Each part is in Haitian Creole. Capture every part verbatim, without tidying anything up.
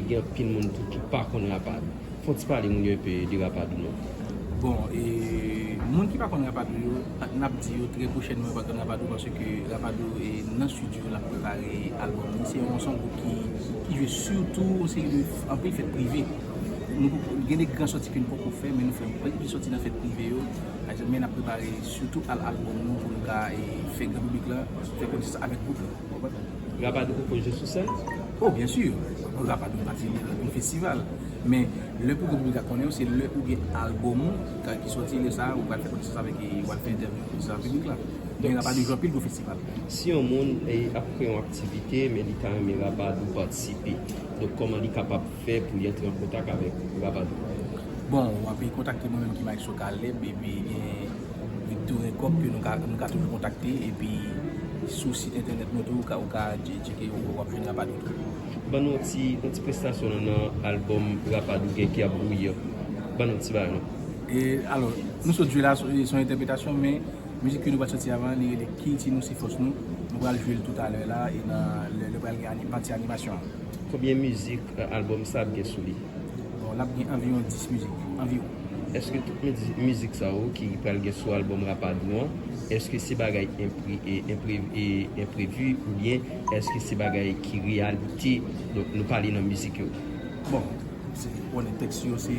Gen anpil moun tou ki pa konn Rapadou. Fè w ti pale moun yo enpe de Rapadou non. Bon, e moun ki pa konn Rapadou yo, n ap di yo trè pwochènman yo pral konn Rapadou, paske Rapadou e nan estidyo l ap prepare albòm li. Se yon, se yon gwoup ki, ki jwe sitou yon seri de anpil fèt prive. Nou gen de gran sòti ke nou poko fè, men nou fè anpil sòti nan fèt prive yo. Men n ap prepare sitou al albòm nou pou nou ka e, fè gran piblik la fè konesans avèk gwoup la. Ou konprann? Rapadou poko jwe sou sèn? Oh, byen si. Rapadou pati nan festival. Men lè pou piblik la konnen w, se lè ou gen albòm ou ki sòti, lè sa a ou pral fè konesans avèk li, ou pral fè entèvyou konesans avèk piblik la. Men Rapadou jwe anpil gwo festival. Si yon moun e, ap fè yon aktivite, men li ta renmen Rapadou patisipe, donk kòman li kapab fè pou li antre an kontak avèk Rapadou? Bon, w ap kontakte mwen menm ki Maestro Caleb, epi gen Victor Records ke nou ka, nou ka toujou kontakte, epi sou sit entènèt nou tou, ou ka, ou ka tche-, tcheke, ou, w ap jwenn Rapadou tou. Ban nou yon ti, yon ti prestasyon nan, nan albòm Rapadou gen ki ap bouyi an. Ban nou yon ti bagay non. E, alò, nou sot jwe la, se yon entèpretasyon, men mizik ke nou pral sòti avan, li rele Kilti nou se fòs nou. Nou pral jwe l toutalè la, e nan lè, lè pral gen ani-, pati animasyon an. Konbyen mizik, e, albòm sa ap gen sou li? Bon, l ap gen anviwon dis mizik. Anviwon. Èske tout mizi-, mizik sa yo ki pral gen sou albòm Rapadou an, èske se bagay enpre-, e, enpre-, e, enprevi oubyen èske se bagay ki reyalite? Donk, nou pale nan mizik yo. Bon, se konnen tèks yo, se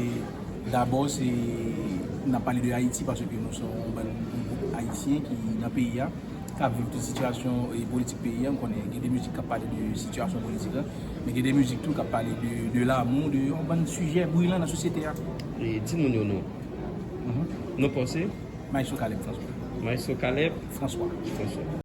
dabò, se, n ap pale de Ayiti, paske nou se yon bann gwoup ayisyen ki nan peyi a, k ap viv tout sitiyasyon e politik peyi a. M konnen gen de mizik k ap pale de sitiyasyon politik la, men gen de mizik tou k ap pale de, de lamou, de yon bann sijè brilan nan sosyete a. E di moun yo non. Non pa w se? Maestro Caleb François. Maestro Caleb François. François.